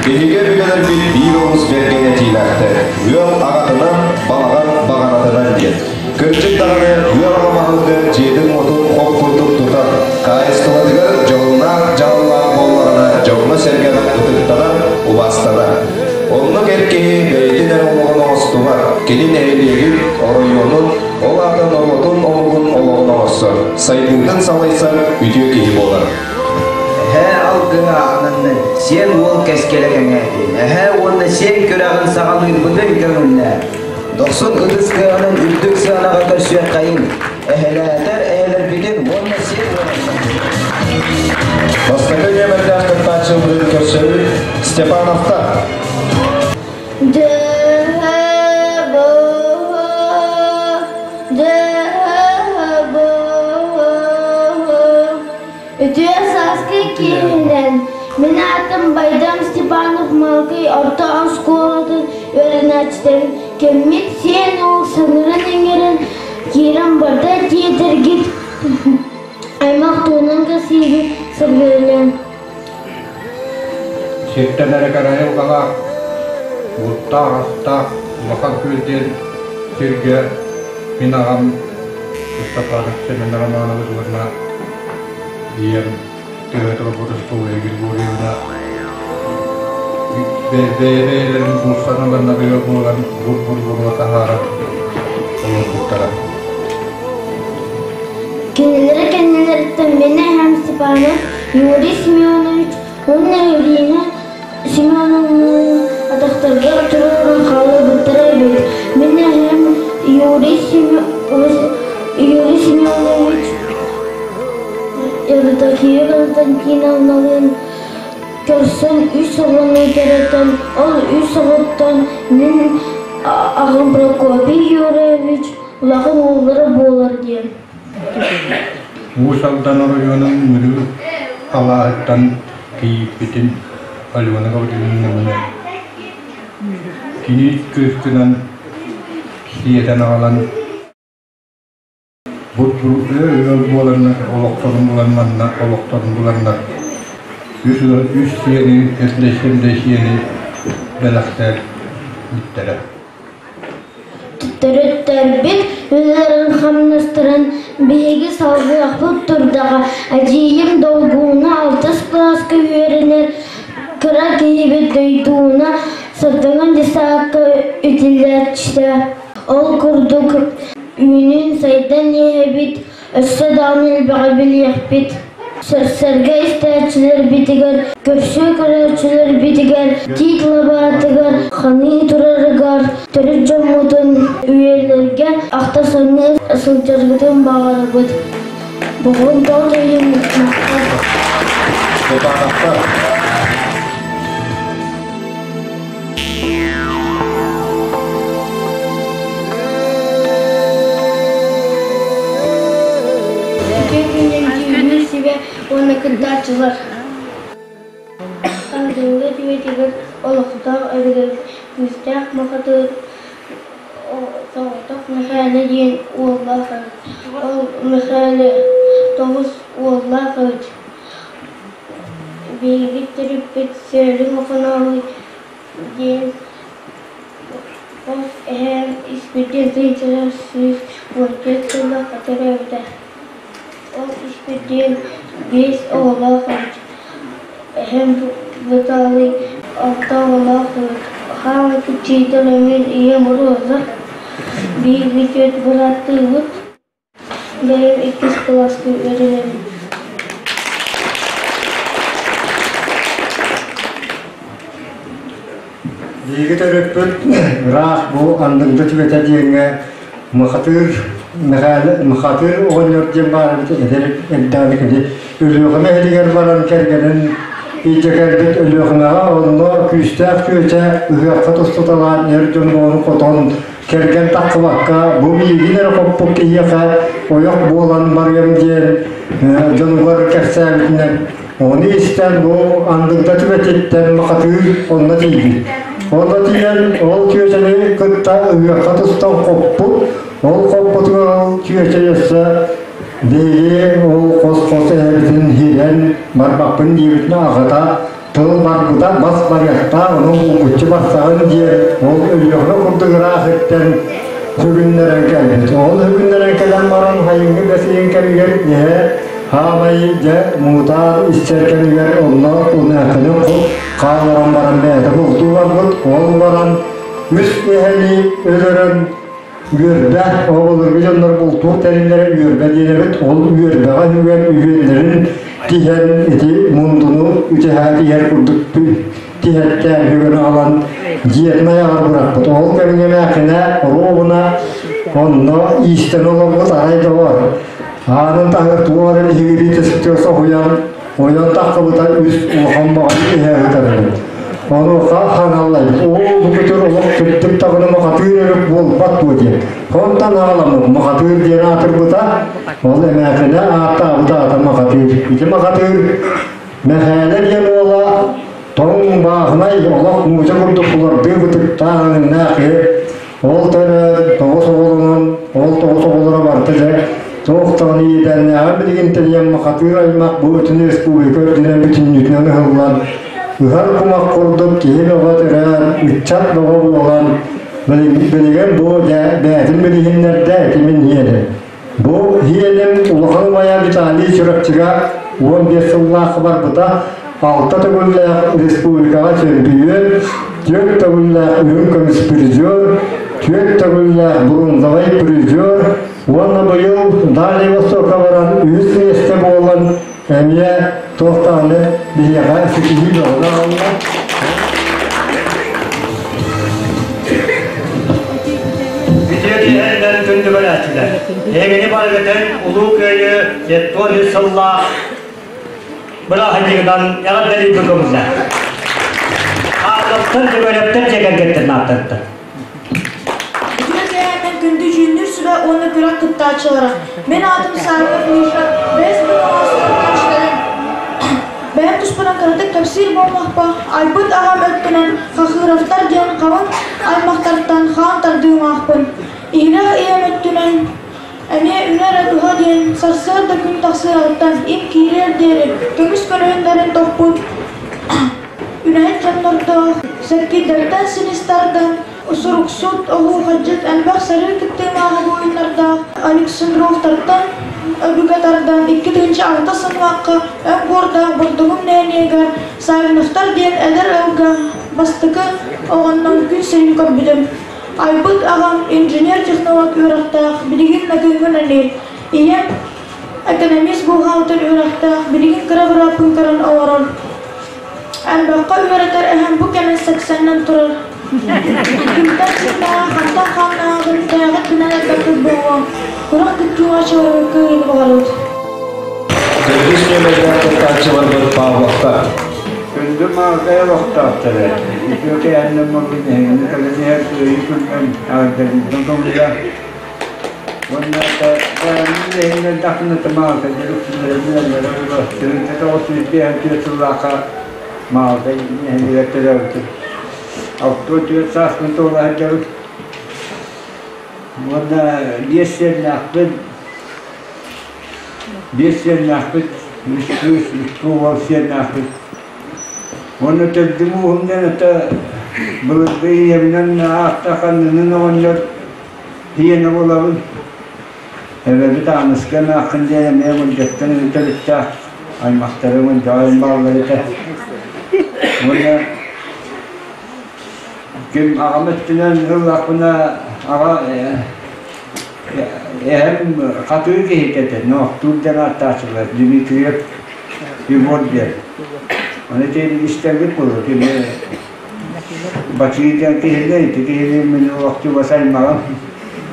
Биһиги өбүгэлэрбит биир олус бэргэн этиилээхтэр. Ыал аҕатынан, балаҕан баҕанатынан диэн. Кырдьык даҕаны ыал аҕа баһылыга дьиэтин-уотун хоп курдук тутар, хаһаайыстыбатыгар дьоһуннаах дьаһаллаах буоллаҕына дьоҥҥо-сэргэҕэ ытыктанар, убаастанар. Оннук эр киһи бэйэтин эрэ олоҕун оҥостубат, кини нэһилиэгин, оройуонун, ол аата норуотун омугун олоҕун оҥорсор, сайдыытын салайсар үтүө киһи буолар. Эһээ алгыһа ананнын, сиэн уол кэскилэ кэҥээтин, эһээ уонна сиэн күрэҕин саҕалыырбытын көҥүллээ. Дохсун ытыс кыаҕынан үрдүк сыанаҕа көрсүөххэйиҥ, эһэлээтэр эһэлэрбитин уонна сиэн Бастакы нүөмэрдээх кыттааччыбытын көрсөбүт Степановтар. Үтүө сааскы киэһэнэн мин аатым Байдам Степанов Малкый орто оскуолатын үөрэнээччилэрин кэммит сиэн уол саҥаран-иҥэрэн киирэн барда диэтэргит аймах туһунан кэпсиибит сэргэлэнэн. Сиртэн эрэ кэрэ айылҕалаах, бултаах-астаах улахан күөл диэн сиргэ мин аҕам Степанов Семен Романович уонна ийэм Тыатова Боростуоя Григорьевна бэйэ-бэйэлэрин булсан ыланнарыгар буолан бур-бур буруо таһааран олорбуттара. Кинилэри кэннилэриттэн мин эһэм Степанов Юрий Семенович уонна Ирина Семеновна атахтарыгар туруоран хаалларбыттара эбит. Мин эһэм Юрий, Юрий Семенович Евдокия Константиновналыын көрсөн үс оҕону төрөтөн, ол үс оҕоттон мин аҕам Прокопий Юрьевич улахан уоллара буолар диэн. Уус Алдан оройуонун Мүрү алааһыттан кийииппитин Алена Гаврильевнаны кийиит кыыскынан сиэтэн аҕалан ыал буоланнар олохторун булан манна олохторун буланнар үс үс сиэни эрдэсиэн сиэни бэлэхтээн бүттэрэ. Төрүттэрбит үлэлэрин-хамнастарын биһиги салгыахпыт турдаҕа. Эдьиийим Долгууна алтыс кылааска үөрэнэр, кыра киһибит Дойдууна Сардаҥа десакка үтүлээччитэ. Ол курдук үүнэн-сайдан иһэбит, Өссө даҕаны элбэҕи билиэхпит. Сэргэ истээччилэрбитигэр, көрсүө көрөөччүлэрбитигэр, тиит лабаатыгар ханыы турарыгар төрүт дьоммутун үйэлэргэ ахта-саныы сылдьаргытын баҕарабыт. Боҕомтоҕут иһин махтал. Кытаанахтар. Үтүө күнүн дьүүллүүр сүбэ уонна кыттааччылар. Ардыҥҥы түбэтигэр олохтоох өбүгэ күүстээх бухатыыр соҕотох Мэхээлэ диэн уоллаах эбит. Ол Мэхээлэ тоҕус уоллаах эбит. Биһиги төрүппүт Сөрү Мохоноолуй диэн хос эһээм Испирдиэн 1114 сыллаахха төрөөбүтэ. Ол Испирдиэн биэс оҕолоох эбит. Эһэм Виталий алта оҕолоох эбит. Хаамай киччиитэ мин ийэм Роза, биһиги түөрт бырааттыыбыт. Бэйэм иккис кылааска үөрэнэбин. Биһиги төрөппүт ыраах бу Андыҥда түбэтэ диэҥҥэ Махатыыр Мэхээлэ Махатыыр оҕонньор диэн баар эбит эдэр эрдэҕинэ кини Өлүөхүмэ иһигэр баран кэргэнин илдьэ кэлбит Өлүөхүмэҕэ онно күүстээх күөчэ ыһыахха тустуталаан эр дьон оҕону хотон кэргэн тахсыбакка бу миигин эрэ хоппут киһиэхэ ойох буолан барыам диэн дьонугар кэпсээбитинэн ону истэн бу Андыгда түбэтиттэн Махатыыр онно тиийбит. Онно тиийэн ол түөчэни кытта ыһыахха тустан хоппут. Ол хоппутугар ол түөчэ өссө биһиги ол хос-хос эһэбитин хирэн барбаппын диэбитин аҕата Тыл барбыта бас барыахтаах, ону булгуччу барсаҕын диэн, ол Өлүөхүмэ курдук ыраах сиртэн сүгүннэрэн кэлбит. Ол сүгүннэрэн кэлэн баран сайыҥҥы бэс ыйын кэмигэр эһэ хаамай дьэ муҥутаан истэр кэмигэр онно унээххини хаалларан баран бэйэтэ бултуу барбыт. Ол баран үс эһэни өлөрөн үөрбэ, оҕолорго дьоннор бултуур тэриллэрэ үөрбэ диэн эбит. Ол үөрбэҕэ үгэн үһүөннэрин тиһэн ити мундуну үтэһэ тиһэр курдук тиһэттээн үгэн аҕалан дьиэтин айаҕар бырахпыт. Ол кэмҥэ эмээххинэ оруобуна онно иистэн олорбут арай доҕор аанын таһыгар туох эрэ иһигирии түспүтүгэр соһуйан Ойон таххыбыта үс улахан баҕайы иһэ ыытар эбит. Онуоха хаҥаллайбыт. Оо, бу көтөр олох кырдьык даҕаны махатыыр эбит буолбат дуо диэн. Онтон аҕаламмыт махатыыр диэн аатырбыта. Ол эмээхинэ ааттаабыта аата махатыыр. Ити махатыыр Мэхээлэ диэн уола тоҥ бааһынай олох мууча курдук кулардыы бытыктаах аҥыннаах киһи Ол төрөөн тоҕус оҕолонон, ол тоҕус оҕолоро барыта дьэ туох даҕаны иэдээннээҕин билигин тэрийэн Махатыыр аймах бу бүтүн республика үрдүнэн бүтүннүүтүнэн ыһыллан, ыһар кумах курдук киһи бөҕө төрөөн, ыччат бөҕө буолан, билигин бу дьэ бэйэтин билиһиннэрдэ ити мин иһиэним. Бу иһиэним улахан убайа Виталий Чурапчыга 15 сыллаах барбыта, алта төгүллээх республикаҕа чөмпүйүөн, түөрт төгүллээх үрүҥ көмүс призер, түөрт төгүллээх бронзовай призер уонна быйыл Дальний Востокка баран үһүс миэстэ буолан эмиэ туох даҕаны биһиэхэ ситиһии бөҕөнү аҕалла. Үтүө киэһэнэн күндү көрөөччүлэр! Эһигини барыгытын Улуу Кыайыы 73 сыллаах бырааһынньыгынан эҕэрдэлиирбин көҥүллээ. Хааллаптар, Дьөгүөрэптэр дьиэ кэргэттэрин ааттарыттан. Үтүө киэһэнэн күндү дьүүллүүр сүбэ уонна күрэх кыттааччылара. Мин аатым Саввов Миша, бэс быһаҕас Бэйэм туспунан кыратык кэпсиир буоллахпа, айбыт аҕам өттүнэн Хахыровтар диэн хаҕын аймахтартан хаан тардыылаахпын. Иһирэх ийэм өттүнэн эмиэ үнэр эрэ туһа диэн сарсыарда күн тахсыаҕыттан им киириэр диэри көмүс көлөһүннэрин тохпут үлэһит дьоннордоох, сэккийдэртэн силис тардан, суруксут, оһуохайдьыт элбэх сэрии кыттыылааҕа буойуннардаах Александровтартан өбүгэ тардан 2006 сыллаахха өҥ буордаах Бордоҥум нэһилиэгэр Савиновтар диэн эдэр ыалга бастакы оҕоннон күн сирин көрбүтүм. Айбыт аҕам инженер-технолог үөрэхтээх, билигин Накыҥҥа үлэлиир. Ийэм экономист-бухгалтер үөрэхтээх, билигин кыра бырааппын көрөн олорор. Элбэххэ үөрэтэр эһэм бу кэмин сэксэннэн турар. Кимтэн синнээҕэ, хантан хааннааҕын бэйэҕит билэн элбэххит буолуо. Күрэх кыттыылааччыларга кыайыыны баҕарабыт. Төрдүс нүөмэрдээх кыттааччыларбыт Павловтар. Күндү Маардай олохтоохторо, үтүө кэһэннэн буолбут эһигини кэлэн иһэр кыайыы күнүнэн эҕэрдэлиирбин көҥүлэ. Уонна иһиннэрдэхпинэ Маалтай үксүлэрин үөллэрэ 954 сыллаахха Маалтай нэһилиэгэр төрөөбүтүм. 64 сааспын туола сылдьабыт. Уонна биэс сиэннээхпин. Биэс сиэннээхпит, үс кыыс, икки уол сиэннээхпит. Уонна төрдүм ууһум диэн это былыргы ийэбинэн аахтахха нынын оҕонньор Ийэни булабын. Эбэбит Ааныска эмээххин диэн эмиэ мындьаттан ыытабыттаах аймахтарым ындьаҕайым бааллар этэ. Уонна ким аҕам өттүнэн ыллахпына аҕа эһэм хатыы киһитэ этэ, Ноохтуур диэн ааттааччылар, Дмитриев Егор диэн. Ону ити истэргит буолуо, кини Бачыы диэн киһини, ити киһини мин олохтууга саймаҕым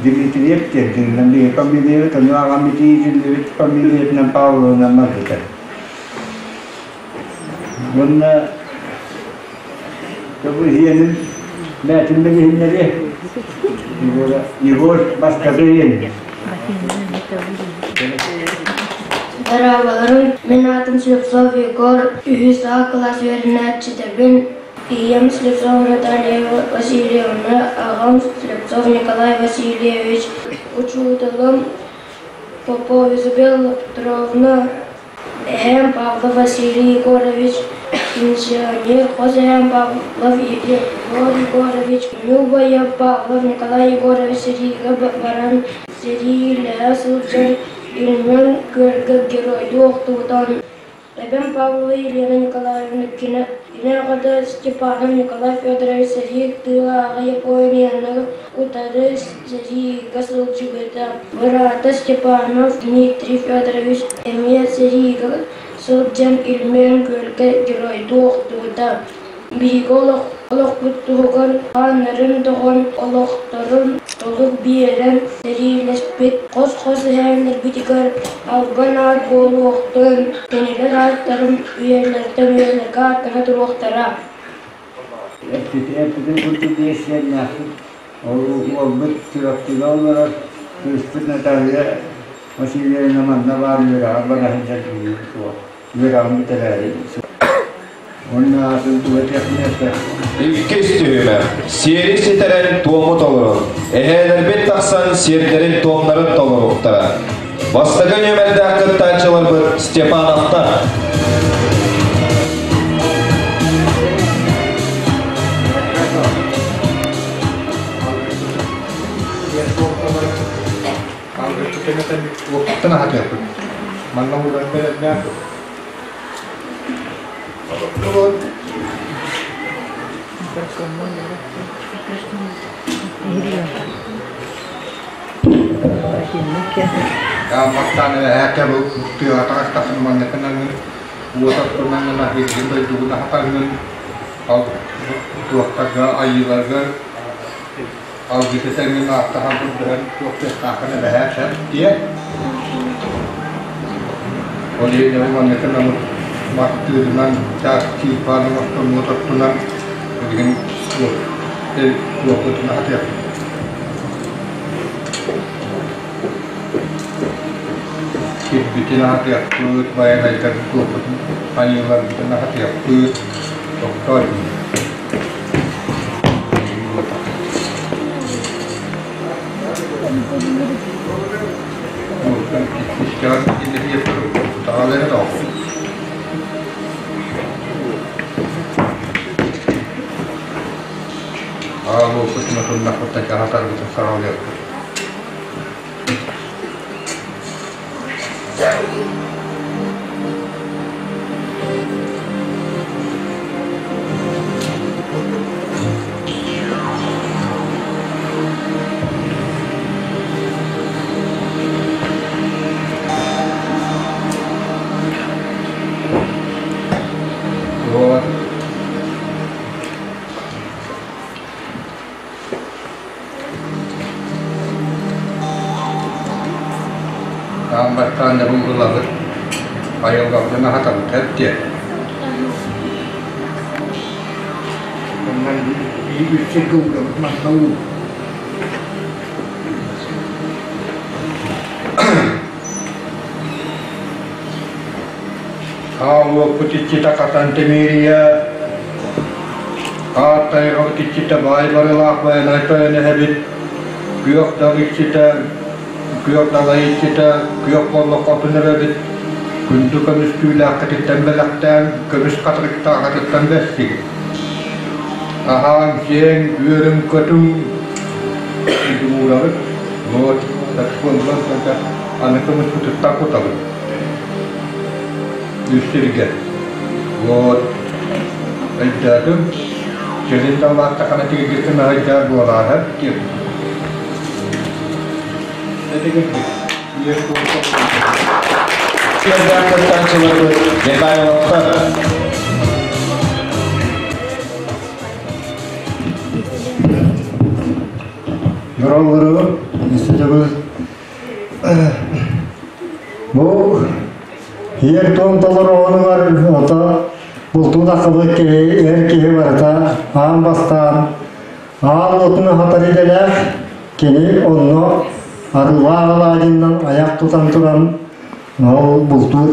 Дмитриев диэн кининэн биһиги фамилиябыт, ону аҕам ити иитиллибит фамилиятынан Павловынан барбыта. Уонна бу иһиэнин бээтин билиһиннэри Егор бастакы иһин. Дорооболорун, мин аатым Слепцов Егор, үһүс А кылаас үөрэнээччитэбин. Ийэм Слепцова Наталья Васильевна, аҕам Слепцов Николай Васильевич, учууталым Попова Изабелла Петровна. Эһээм Павлов Василий Егорович, пенсионер, хос эһээм Павлов Егор Егорович, убайа Павлов Николай Егорович сэриигэ баран сэриилэһэ сылдьан Ильмень күөлгэ геройдуу охтубутун Эбэм Павлова Елена Николаевна кини аҕата Степанов Николай Федорович сэрии тыылааҕы Японияны утары сэриигэ сылдьыбыта. Быраата Степанов Дмитрий Федорович эмиэ сэриигэ сылдьан Ильмень күөлгэ геройдуу охтубута. Биһиги олохпут туһугар хааннарын тоҕон, олохторун толук биэрэн сэриилэспит хос-хос эһээлэрбитигэр албан аат буолуохтун, кинилэр ааттарын үйэлэртэн үйэлэргэ ааттана туруохтара. Эппитин курдук биэс сиэннээхпит. Ол уолбут Чурапчыга олорор, кыыспыт Наталья Васильевна манна баар үөрэҕэр бара сылдьар киһи суох. Үөрэҕин бүтэрээри Уонна атын туга этиэхпин Иккис түһүмэх. Сиэри ситэрэн туому толорун. Эһээлэрбит тахсан сиэрдэрин туомнарын толоруохтара. Бастакы нүөмэрдээх кыттааччыларбыт Степановтар. Уоттан аһатыахпыт. Манна ууран бэлэмнээх. Маттаан эһээкэ бу тыаҕа таҕыстаххына манныкынан уотаттынан аһыыргын дойдугун аһатаҥҥын туохтарга айыыларга алгысы тэҥҥин ааттаһан турдаһан туох тыастааххын эбэһээ сөп диэ. Ол иһин манныкынан маттыырынан чаас чыыппаан оҥостон уотаттынан билигин туохпутун аһатыахпыт. Сирбитин аһатыахпыт, байанайдарбыт туохпутун айыыларбытын аһатыахпыт, тохтоо Вот. Аан бастаан да булгулабыт, айылҕабытын аһатабыт диэн. Онон биир үс сиргэ уурабыт манна уу. Хаалуоппут иччитэ хатан тимириэ, Аат тайҕабыт иччитэ баай барылаах байанай тойон эһэбит, Күөх дал иччитэ, күөх далай иччитэ, күөх боллох хотун эбэбит, Күндү көмүс түүлээххититтэн бэлэхтээн, көмүс хатырыктааххытыттан бэстигит. Аһааҥ-сиэҥ, үөрүҥ-көтүҥ, уурабыт, вот, так аны көмүспүтүттэн кутабыт. Үс сиргэ. Вот. Өйдөөтүм. Кэлин да улааттаххына тигиргиттэн аһайдаар буолаарар диэн. Этигирдик. Сиэрдээх кыттааччыларбыт Михайловтар. Дороллору, Бу Иэр-туом толорооһунугар ото бултуу тахсыбыт киһи эр киһи барыта аан бастаан аал уотун аһатар идэлээх, кини онно арыылаах алаадьыннан айах тутан туран ол бултуур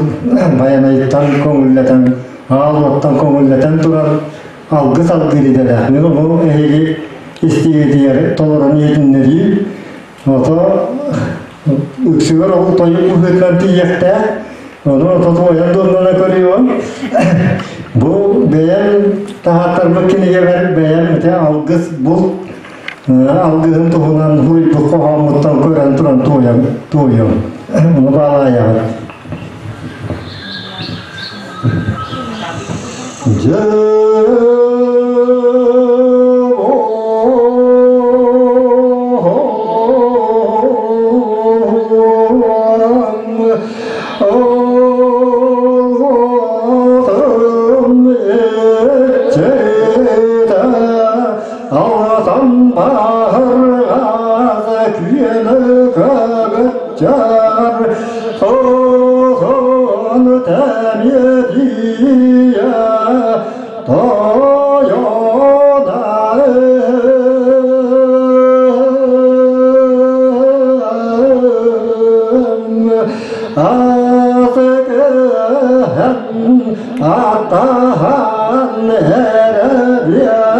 байанайыттан көҥүллэтэн аал уоттан көҥүллэтэн туран алгыс алгыыр идэлээх. Мин ону эһиги истиигитигэр толорон иһитиннэриим. Ото үксүгэр ол тойук быһыытынан тиийиэхтээх. Ону тотуойан дуоннана көрүөм. Бу бэйэм таһааттарбыт кинигэбэр бэйэм ити алгыс бул алгыһын туһунан хуйбут хоһооммуттан көрөн туран туойам туойуом. Ону баалаайаҕыт. Дьэ Атахан эрэбиэн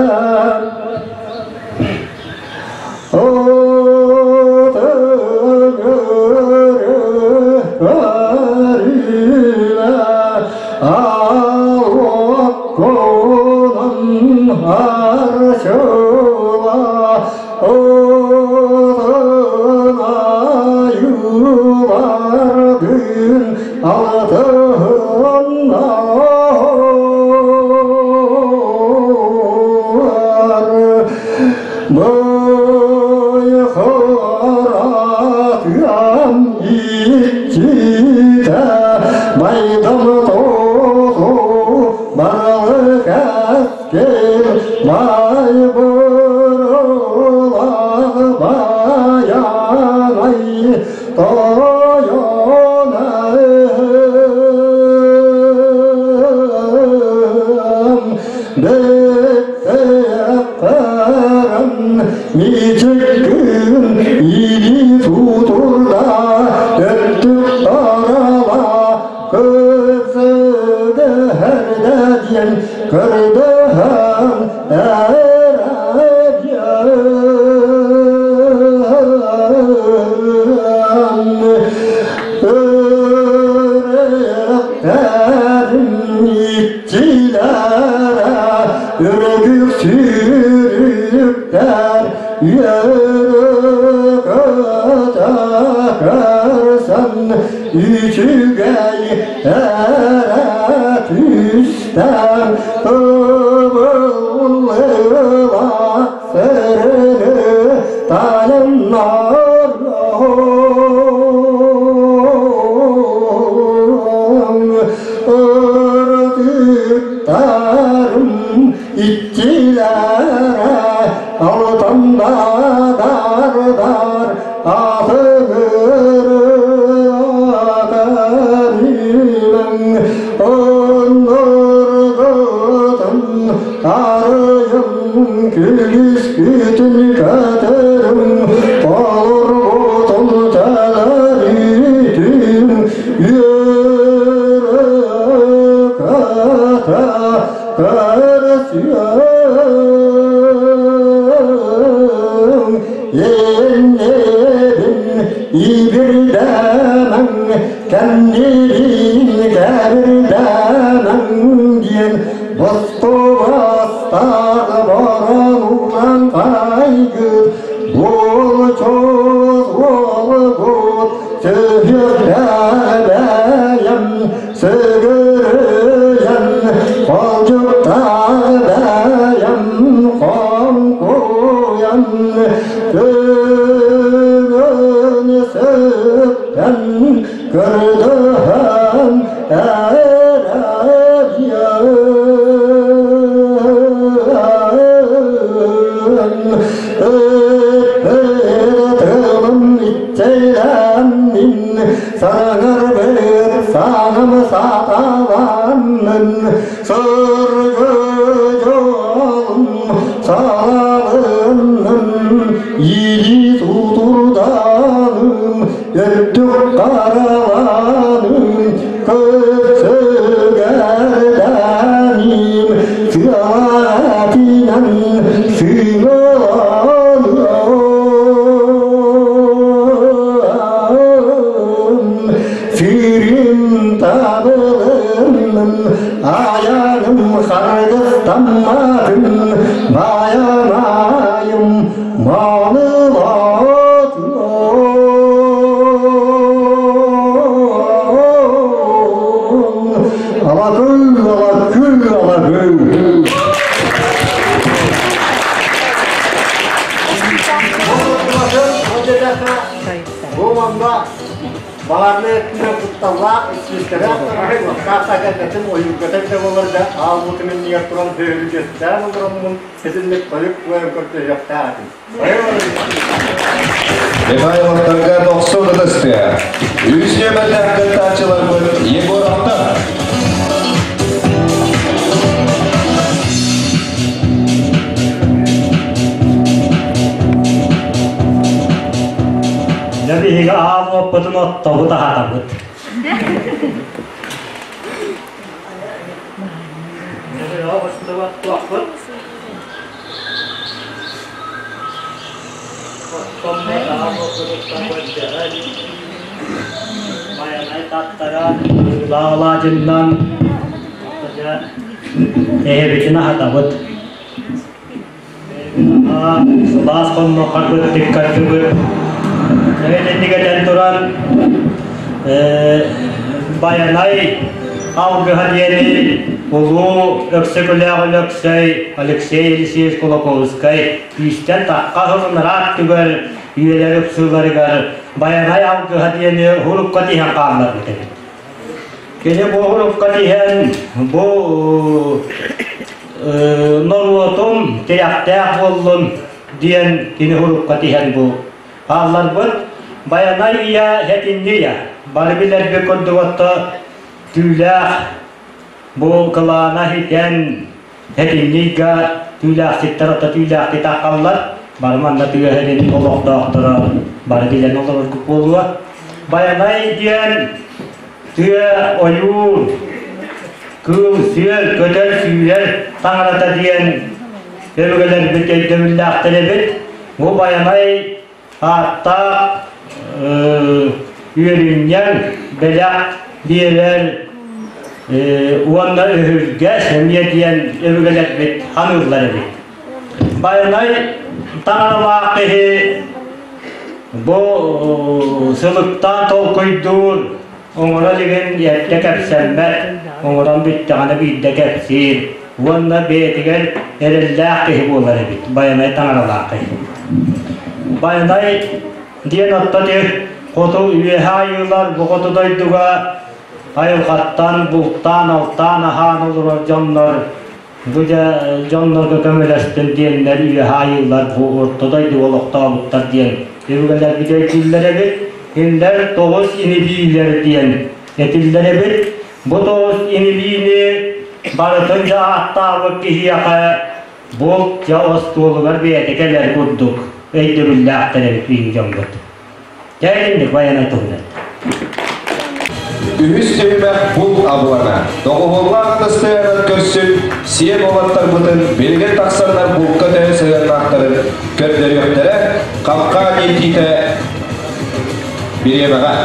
табылынным, Аяным харгыстамматын, Баянайым манылатын. Алакүл, алакүл, алакүл. Бу манна баларны өттүнэн кутталлаах, иччилэрэх уохтаах сакататын ойуургата да боларда аалбытын иннигэр туран дөһүргөстээн олороммун итинник тойук туойан көрдөһүөхтээх этим. Михайловтарга тохсун ытыстыа. Үс нүөмэрдээх кыттааччыларбыт Егоровтар. Дьэ биһиги аал уоппутун оттобут аһатабыт. Байанай таттаран, лаалаадьыннан эһэбитин аһатабыт. Сылаас хонноххарбыт тиккардыбыт. Этиннигэтэн туран Байанай алгыһа диэни улуу Өксөкүлээх Өлөксөй Алексей Елисеевич Кулаковскай күүстэн тахха сылыныраат түгэр үйэлэр ыпсыыларыгар Байанай алгыһа диэни урукка тиһэн хаалларбыт эбит. Кини бу урукка тиһэн бу норуотум тирэхтээх буоллун диэн кини урукка тиһэн бу хаалларбыт. Байанай ийэ хэтинни ийэ бары билэрбит курдук отто түүлээх бу кылаана хитэн хэтиннийга түүлээхситтэр отто түүлээхти таххаллар бары манна тыа сирин олохтоохторо бары билэн олороргут буолуо. Байанай диэн тыа ойуур кыыл-сүөл, көтөр-сүүрэр таҥарата диэн өбүгэлэрбит өйдөбүллээхтэр эбит. Бу Байанай ааттаах үөрүнньэҥ бэлэх биэрэр уонна өһүргэ эмиэ диэн өбүгэлэрбит ханыыллар эбит. Байанай таҥаралаах киһи бу сылыктаан толкуйдуур, оҥоро илигин эрдэ кэпсэммэт, оҥорон бүттэҕинэ биирдэ кэпсиир уонна бэйэтигэр эрэллээх киһи буолар эбит, Байанай таҥаралаах киһи. Байанай диэн оттон хоту үөһэ айыылар бу хоту дойдуга айылҕаттан бултаан-алтаан аһаан олорор дьоннор бу дьэ дьоннорго көмөлөстүн диэннэр үөһэ айыылар бу орто дойдуга олохтообуттар диэн өбүгэлэрбит өйдүүллэр эбит. Кинилэр тоҕус инибиилэр диэн этиллэр эбит. Бу тоҕус инибиини барытын дьэ ааттаабыт киһиэхэ булт дьэ остуолугар бэйэтэ кэлэр курдук өйдөбүллээхтэр эбит биһиги дьоммут. Дьэ итинник байанай туһунан. Үһүс түһүмэх булт абылана. Доҕуһуоллаах ытыстыанан көрсүн, сиэн уолаттарбытын билигин тахсаннар булка төһө сыһыаннаахтарын көрдөрүөхтэрэ, хапкаан иитиитэ бириэмэҕэ.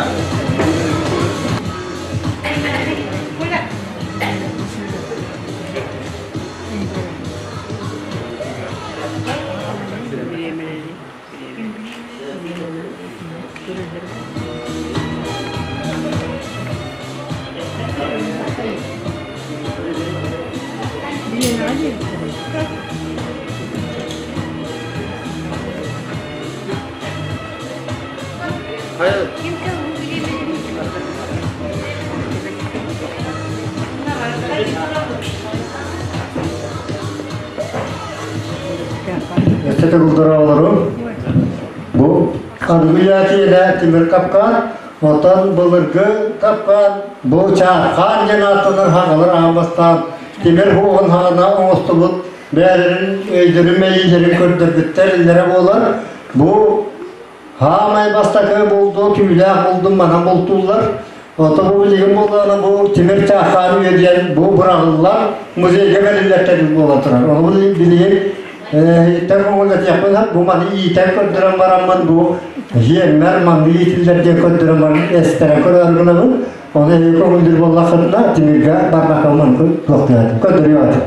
Өссө төгүл Бу аныгы тиэлэ тимир капкаан, оттон былыргы капкаан бу чаархаан диэн ааттанар хагалар аан бастаан тимир хуоҕун хаҕана оҥостубут бээлэрин өйдөрүн мэйиилэрин көрдөрбүттэр иллэрэ буолар. Бу хаамай бастакы булду түүлээх булдун манан бултууллар. Ото бу билигин буоллаҕына бу тимир чаархаан үйэ диэн бу быраҕыллар музейга бэриллэр тэрил буола турар. Ону билигин иттэн көҥүллэтиэхпин бу маны иитэн көрдөрөн бараммын бу иэммэр манны иитиллэр диэн көрдөрөн баран эстэрэ көрөр гынабын. Оны эһиги көҥүллүүр буоллаххытына, Тимиргэ барбакка маннык туохтуйаатын көрдөрүө этим.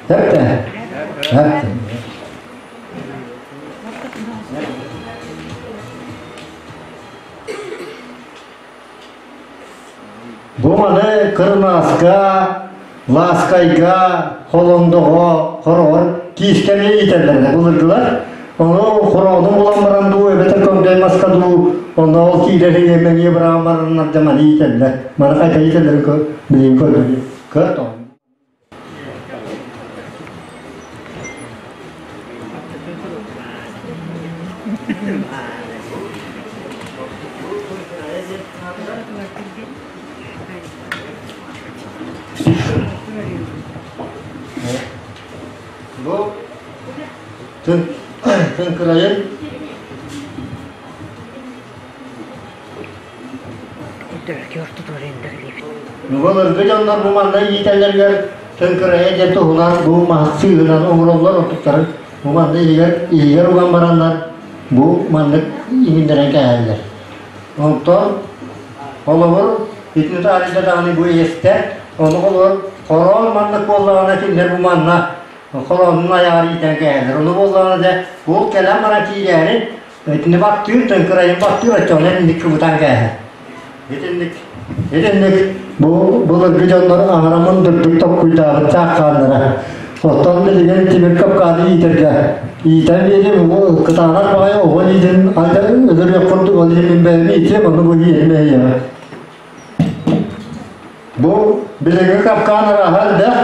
Эптэ. Эптэ. Бу маны кырмааска, лааскайга, холондоҕо, хороҕор киискэни иитэллэр былыргылар. Ону хороонун булан баран дуу, эбэтэр көҥдөй маска дуу, онно ол киирэр иэмэҥиэ быраҕан бараннар да маны иитэллэр. Маны хайда иитэллэрин билигин көрдөрүү. Көр Бу тын кырайын Былыргы дьоннор бу манна иитэллэригэр тыҥкырайа диэн туһунан бу маһы сыыһынан оҥороллор оттуктарын бу манна иһигэр иһигэр уган бараннар бу маннык иҥиннэрэн кээһэллэр. Онтон холобур итини таарыйда даҕаны бу иэстэ ону холобур хороон маннык буоллаҕына кинилэр бу манна хороонун айаҕар иитэн кээһэллэр. Ону буоллаҕына дьэ ол кэлэн баран киирээри Итини баттыыр, тыҥкырайын баттыыр, оччоҕуна итинник кыбытан кээһэр. Итинник, итинник бу былыргы дьоннор аһара мындырдык толкуйдаабыт сааххааннара. Оттон билигин тимир капкааны иитэргэ иитэн биэрим бу кытаанах баҕайы оҕо илиитин айда өлөрүөх курдук ол иһин мин бэйэм иитиэм ону бу иитимэ иһиэҕэ. Бу билиҥҥи капкаан арааһа элбэх.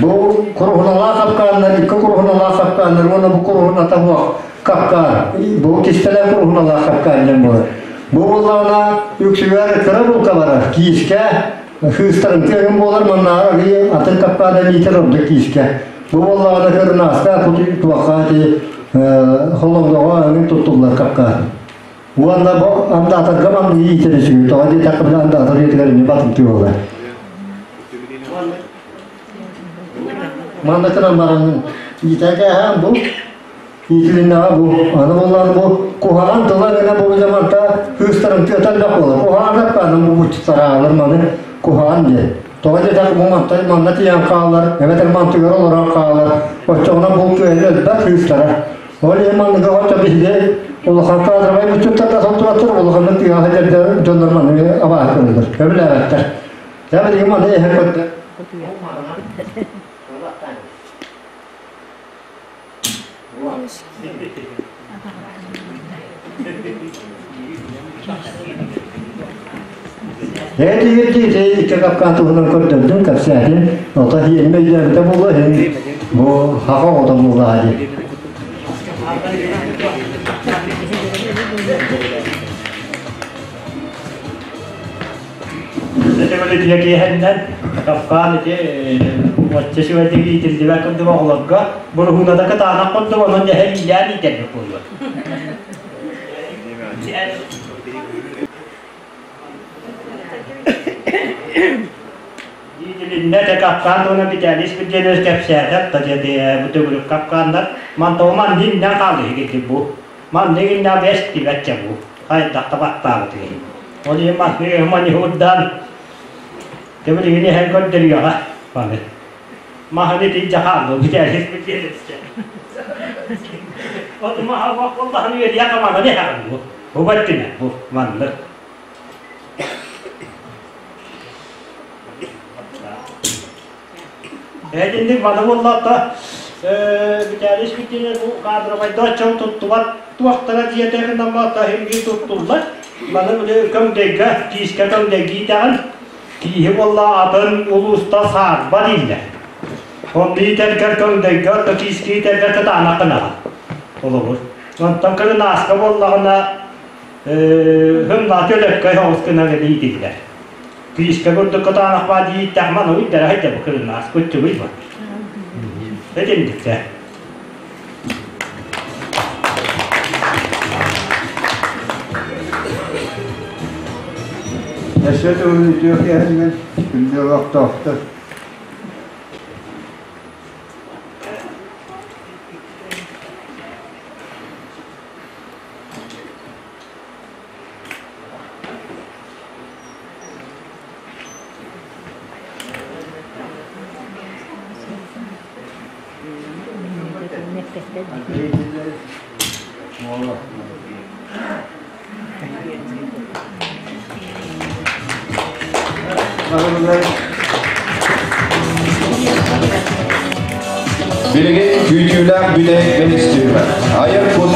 Бу куруһуналаах капкааннар, икки куруһуналаах капкааннар уонна бу куруһуната суох капкаан. Бу кистэлэҥ куруһуналаах капкаан диэн буолар. Бу буоллаҕына үксүгэр кыра булка барар, киискэ, хыыстарын тыаһын буолар, маннааҕы арыый атын капкаан иитэр ордук киискэ. Бу буоллаҕына кырынааска туохха ити холондоҕо эҥин туттуллар капкаан. Уонна бу андаатарга маннык иитэр үчүгэй. Тоҕо диэтэххэ били андаатар үйэтигэр эмиэ батымтыы буолар. Манна кынан баран иитэ бу иитилиннэҕэ бу аны буоллаан бу куһаҕан тыла гына бу дьаманта кыыстарын тыата элбэх буолар. Куһаҕан капкаанын бу буччутараалар маны куһаҕан диэн. Тоҕо диэтэххэ бу мантан манна тиийэн хаалар, эбэтэр мантыгар олорон хаалар. Оччоҕуна бу кыайан элбэх кыыстара. Ол иһин манныгы хотто биһиги улахан кадровай быччыттарга сылдьыбаттар, улаханнык тыаҕа сылдьар дьоннор манныгы абааһы көрөллөр, көбүлээбэттэр. Дьэ билигин маны эһэ көрдө. Эти икки капкан туһунан көрдөрдүм, кэпсээтим. Ото иһин өйдөөбүтэ буолуо иһин бу хаха оҕото буоллаҕа дии. Ити киэһэннэн капкаан ити оччо сүбэтик иитиллибэт курдук оҕолорго буруһууната кытаанах курдук онон дьэһэ иилээн иитэрбит буолуо. Иитилиннэ те капкаан туһунан Виталий Спирденович кэпсээтэ, та дьэ бу төгүрүк капкааннар мантоҕу манниннэн хаалыһы бу. Манныгинна бэс тибэтчэ бу. Хайдах да баттаабыт киһи. Ол иһин манныгы маньыһурдаан төбүлүгүн иһэн көрдөрүөҕэ маны. Маһын ити дьахааллы Виталий Спирденович. От маһа боллаһын үөрүйэх аманан иһэҕин бу. Бу баттина бу маннык. Этинник маны буоллаата Виталий Спирденович бу кадровайда чон туттубат туохтара диэтэрин аммата химги туттуллар. Маны били көҥдөйгө, киискэ көҥдөйгө итэҕин кииһи буолла атын улууста саарба дииллэр. Онну иитэргэр көҥдөйгө, отто киискэ иитэргэр кытаанаххынаҕа. Холобур. Онтон кырынааска буоллаҕына хымнааты өлөккө соҕус гынан иитиллэр. Киискэ курдук кытаанах баа дииттээх маны уйдара хайда бу кырынаас куттугуй бу. Этиндиктэ. Өссө төгүл үтүө киэһэннэн күндү олохтоохтор. Билигин күүтүүлээх бүтэһик бэһис Айар кут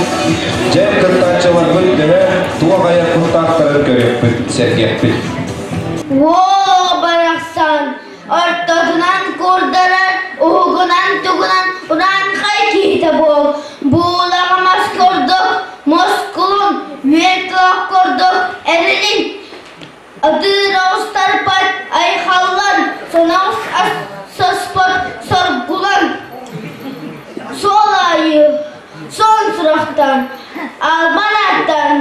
дьэ кыттааччыларбыт төһө туох айар куттаахтарын көрүөхпүт, сэргиэхпит. Уол барахсан ортотунан курдарар, уһугунан тугунан урааҥхай киһитэ буол. Буулаҕа мас курдук, мускулун, үөн туох курдук эрилин Атыыр оҕустарбат айхаллан, соноҕос соспот соргулан, суол аайы суон сурахтан, албан ааттан,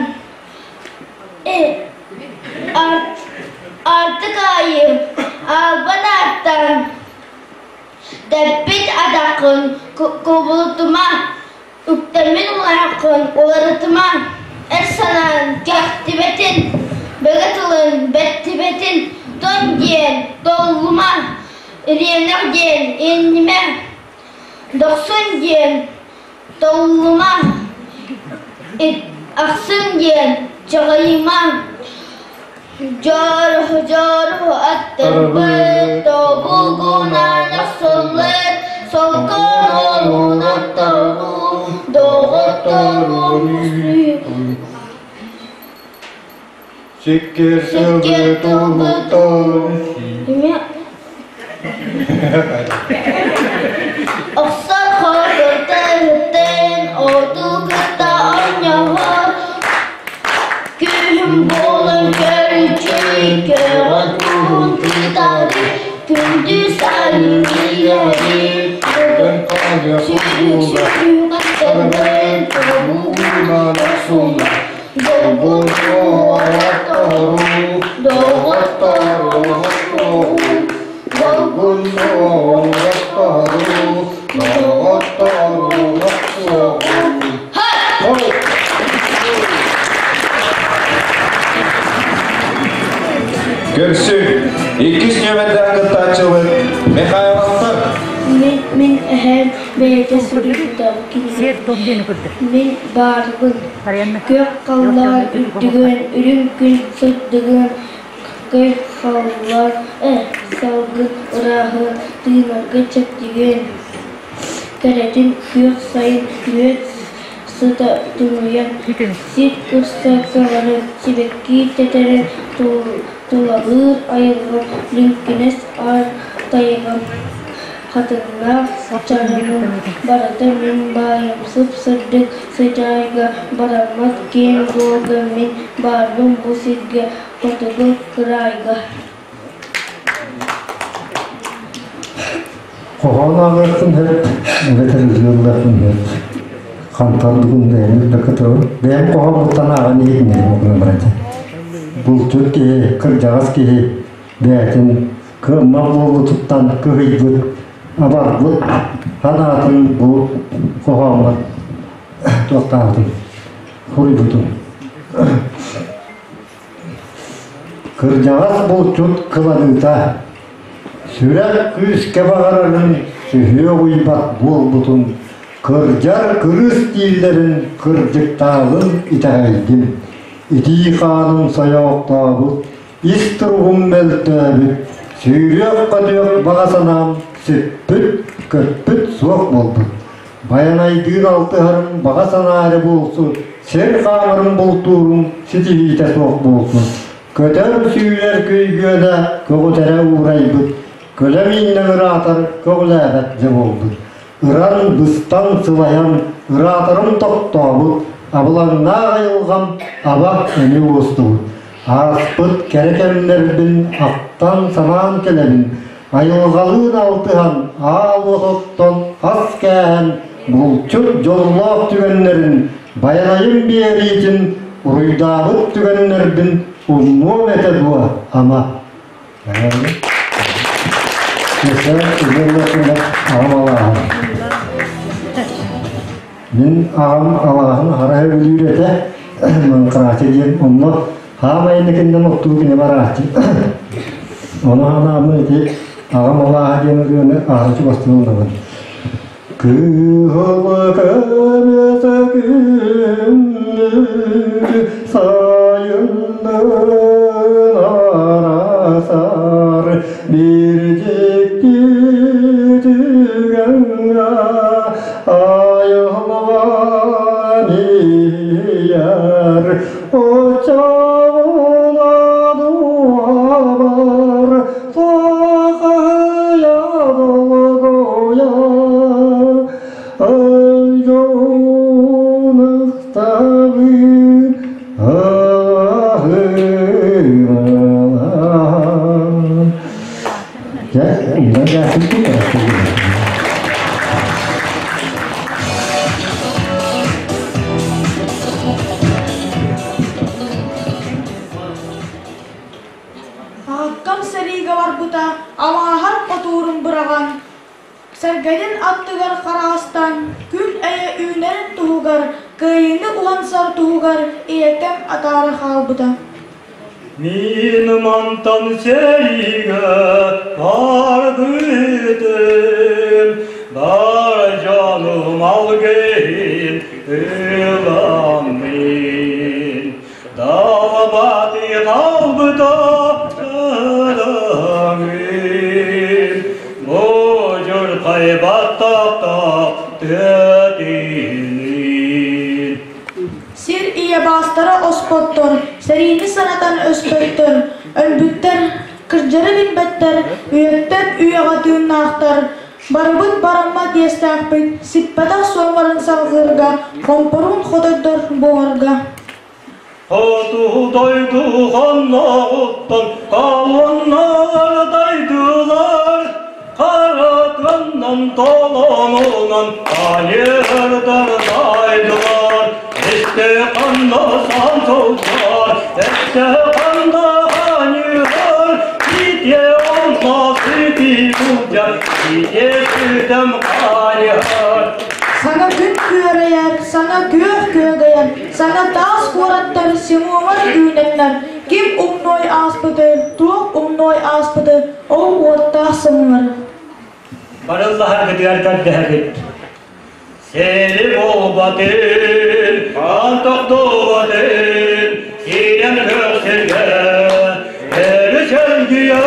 артык аайы албан ааттан, дэппит атаххын кубулутума, Үктэммит улааххын уларытыма, эр санаан кэхтибэтин, бөҕө тылын бэттибэтин, тон диэн толлума, ириэнэх диэн иэннимэ, дохсун диэн толлума, ахсын диэн чаҕыйыма. Дьоруһу дьоруһу аттарбыт, тобугунан охсуллар, солкоруун отторуу, доҕотторуун Сиккир тылбыт Охсор хотутын оту кытта оонньоһор, Күһүн буолан көрүччүй, көҕөн куһун кытары, күндү сайын иһэри, сүрүк сүрүк аттарбын тобугунан охсуллар, долгун Доҕоттору, доҕоттору долгун доҕоттору, доҕоттору, Көрсү, иккис нүөмэрдээх кыттааччыбыт Михайловтар. Мин, мин эһэм бэйэтэ суруйбута Мин баарбын. Күөх халлаан үрдүгүн, үрүҥ күн сырдыгын, көй халлаан салгын ырааһын, тыынарга чэпчигин, кэрэтин күөх сайын үөт сыта тунуйан, сир кырса көҕөрөн, сибэкки тэтэрэн тулалыыр айылҕа лиҥкинэс аар тайҕам хатыҥнаах чараҥым барыта мин баайым сып-сырдык сыдьаайга бараммат киэҥ буолга мин баарбын бу сиргэ хотугу кыраайга Хоһоон ааҕыахпын сөп, эбэтэр ырыаллыахпын сөп. Хантан дугун бэйэм билбэккэ турабын. Бэйэм хоһооммуттан ааҕан иһитиннэрим окунан баран. Булчут киһи, кырдьаҕас киһи бэйэтин кыаммат буолбутуттан кыһыйбыт, абарбыт санаатын бу хоһооммор туохтаабытым, суруйбутум. Кырдьаҕас булчут кыланыыта сүрэх күүскэ баҕарарын сүһүөх уйбат буолбутун кырдьар кырыыс дииллэрин кырдьыктааҕын итэҕэйдим. Итии хааным сойоохтообут, ис туругум мөлтөөбүт, сүүрүөх-көтүөх баҕа санаам сүппүт, көппүт суох буолбут. Байанайдыын алтыһарым баҕа санаа эрэ буолсу, сир хаамарын бултуурум ситиһиитэ суох буолсу. Көтөр сүүрэр күйгүөнэ көҕүтэрэ уурайбыт, көлө мииннэн ыраатар көҕүлээбэт дьэ буолбут. Ыран, быстан, сылайан, ыраатарым тохтообут, абылаҥнаах айылҕам аба эми уостубут. Ааспыт кэрэ кэмнэрбин ахтан санаан кэлэбин, Айылҕалыын алтыһан, аал уот оттон, ас кээһэн, булчут дьоллоох түгэннэрин, байанайым биэриитин, уруйдаабыт түгэннэрбин умнуом этэ дуо, ама? Аҕам алааһын. Мин аҕам алааһын хара өлүүр этэ, Маҥхараача диэн онно хаамай инникиннэн оттуу кинэ барааччы. Ону ханааммын ити аҕам алааһа диэн ырыаны аһара чугастыы ыллабын. Кыһыл көмүс күннүк сайыннын арасар bir дьикти түгэҥҥэ айылҕан иһийэр оччоҕуна дууһабар туохайа долгуйа айгоунахтабын аһыылаан. Дьэ, Аҕаккам сэриигэ барбыта, алааһар хотуурун быраҕан, сэргэтин аттыгар хараастан, күн эйэ үүнэрин туһугар, кыайыыны уһансар туһугар ийэкэм атаара хаалбыта. Мин мантан сэриигэ барбытым, бар дьонум алгыһын ыламмын. Далбаты қалбыта ыдаҥын, Модьурхай баттахтаах тэтиҥин. Сир ийэ баастара оспоттор, сэриини санатан өспөттөр, өлбүттэр, кырдьары билбэттэр, үйэттэн үйэҕэ тыыннаахтар, барыбыт бараммат иэстээхпит, сиппэтэх суомарын салҕыырга, хомпоруун хотойдор буоларга. Хоту дойду хонноҕуттан колонналар дайдылар, харатынан толонунан айырдар дайдылар. Эсте қанда сан солдар, эсте қанда ханьылар, ите онна сыти булдя, ите сүтем ханьылар. Саҥа күн күөрэйэр, саҥа күөх күөгэйэр, саҥа таас куораттар симуомар үүнэннэр, ким умнуой ааспыты, туох умнуой ааспыты, ол уоттаах сымыҥар. Барыллаһаргытыгар көрдөһөбүт. Сели буолбатын, антохтубатын, сирен көрсөргө, өрү чөлгүйө,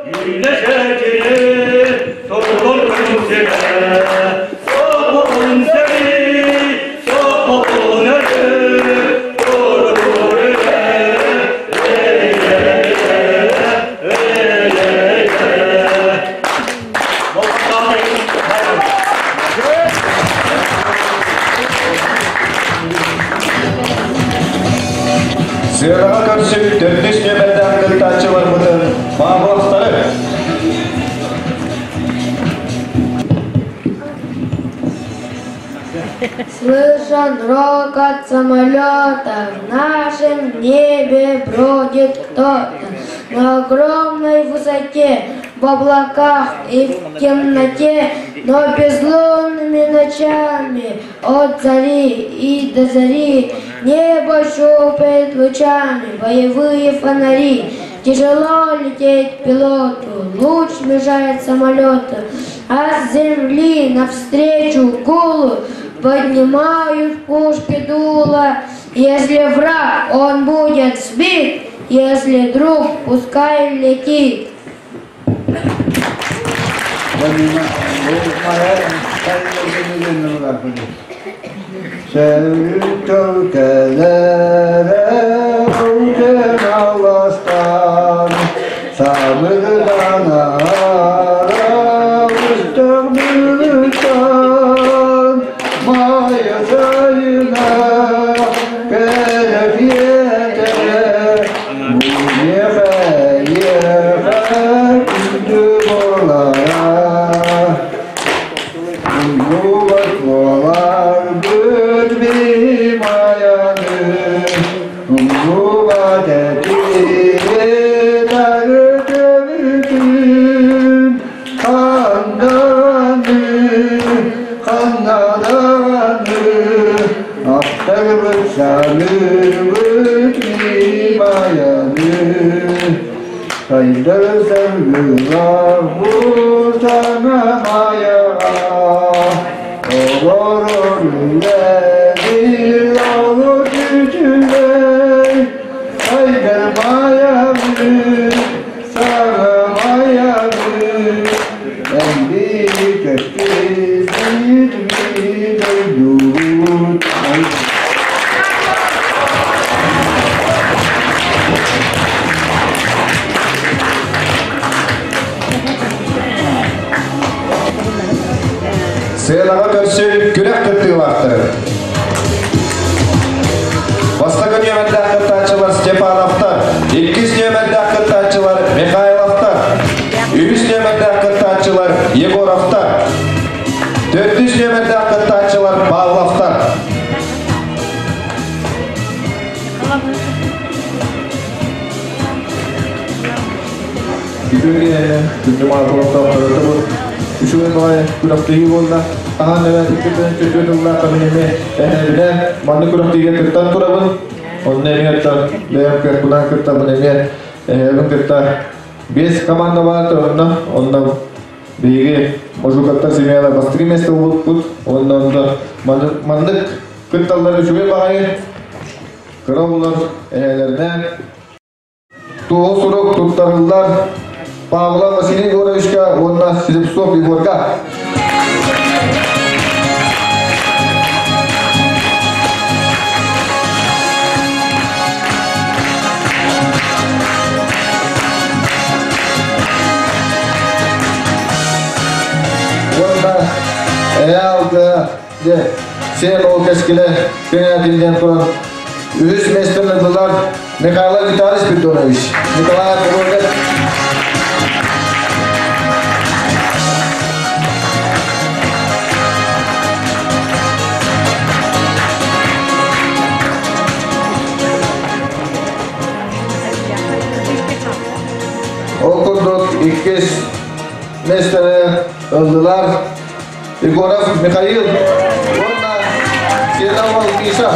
үүнэ чөчүрү, тургун күнсүгө, соппун сери, соппун өрү, Сыанаҕа көрсүк төрдүс нүөмэрдээх кыттааччыларбытын Павловтары. Слышен рокот самолета, в нашем небе бродит кто-то. На огромной высоте, в облаках и в темноте, но безлунными ночами от зари и до зари небо щупает лучами боевые фонари. Тяжело лететь пилоту, луч мешает самолету, а с земли навстречу гулу поднимают пушки дула. Если враг, он будет сбит, если друг, пускай летит. Сайдар саргылаах бу саҥа Майаҕа олорор үлэлиир олус үчүгэй. Сайдар Майабыт, саҥа Майабыт, эн биир кэскил биир дойдубут. Сыанаҕа көрсүн күрэх кыттыылаахтарын. Бастакы нүөмэрдээх кыттааччылар Степановтар, иккис нүөмэрдээх кыттааччылар Михайловтар, үһүс нүөмэрдээх кыттааччылар Егоровтар, төрдүс нүөмэрдээх кыттааччылар Павловтар. Үтүө күндү маатылықтан үчүгэй баҕайы күрэхтэһии буолла. Аһаан эбэ иккитин чөчүө тыллаах мин эмиэ эһэбинэ маннык күрэхтэһиигэ кыттан турабын. Онно эмиэ оттон бэйэм кыахпынан кыттабын эмиэ эһэбин кытта биэс команда баар онно онно биһиги Можукаттар семьялар бастакы место булбуппут. Онно онно маннык кытталлар үчүгэй баҕайы. Кыра оҕолор эһээлэринээн Туоһу сурук туттарыллар Павлов Василий Егоровичка уонна Слепцов Егорга. Уонна Эалга де сен ол кэскилэ кэҥээтиллэн туран үһүс миэстэни ыллылар Михаил Виталий Спиридонович, Николай Павлович. Ол курдук иккис миэстэни ыллылар Егоров Михаил уонна Седова Миша.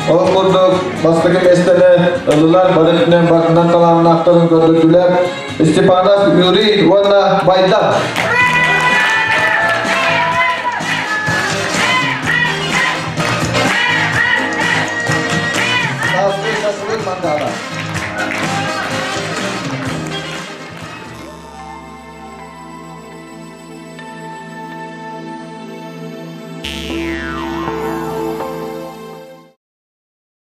Ол курдук бастакы миэстэни ыллылар бары өттүнэн барытынан талааннаахтарын көрдөрдүлэр Степанов Юрий уонна Байда.